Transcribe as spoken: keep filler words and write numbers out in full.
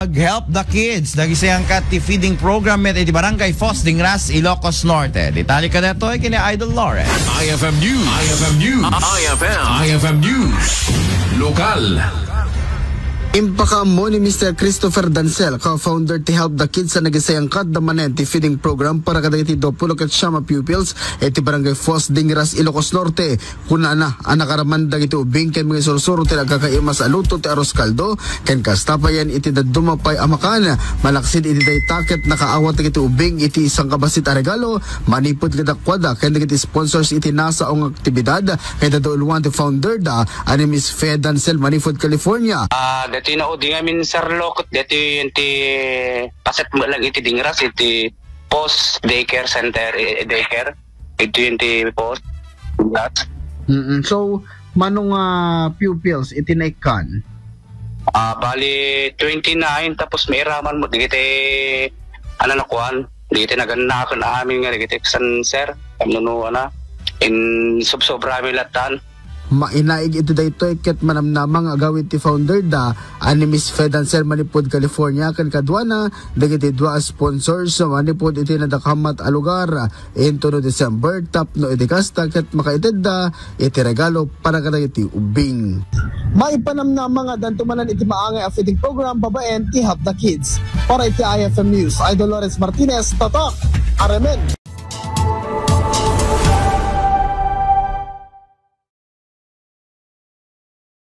Help the Kids, nagisayangkat ti feeding program met iti Barangay Fos, Dingras, Ilocos Norte. Detalye kadaytoy ken ni Idol Lawrence. I F M News. I F M News. I F M. I F M News. Lokal. Impakaammo ni Mister Christopher Dancel, co-founder ti Help the Kids, a nagisayangkatda manen ti feeding program para kadagiti duapuluket siam a pupils iti Barangay Fos, Dingras, Ilocos Norte. Kunana a nakaraman dagiti ubing ken mangisursuro ti nagkakaimas a luto ti arroz caldo, ken kasta payen iti dadduma pay a makan. Malaksid iti dayta ket nakaawat dagiti ubing iti sangkabassit a regalo manipud kadakuada ken dagiti sponsors iti nasaong aktibidad, ket adu ulwan ti founder da a ni Miss Fe Dancel manipud California. Ah, dati na udi ngamin, Sir Lo, ket dati iti paset mo lang iti Dingras, iti Post Daycare Center, eh, Daycare. Iti iti Post Dingras. Mm-mm. So, mano nga pupils iti naikkan? Ah, bali, twenty-nine, tapos mairaman mo, digiti, ano na kuan, digiti nagannaken amin nga, digiti san, sir, ano, ano, ana, in subsobra mi latan. Mainaig iti daytoy ket manamnama nga agawid ti founder da a ni Miss Fe Dancel manipud California ken kaduana dagiti dua a sponsors manipud iti nadakamat a lugar intono December tapno iti kasta ket makaitedda iti regalo para kadagiti ubing. Maipanamnama nga addanto manen iti maangay a feeding program babaen ti Help the Kids. Para iti I F M News, Idol Lawrence Martinez, Tatak, Aremen.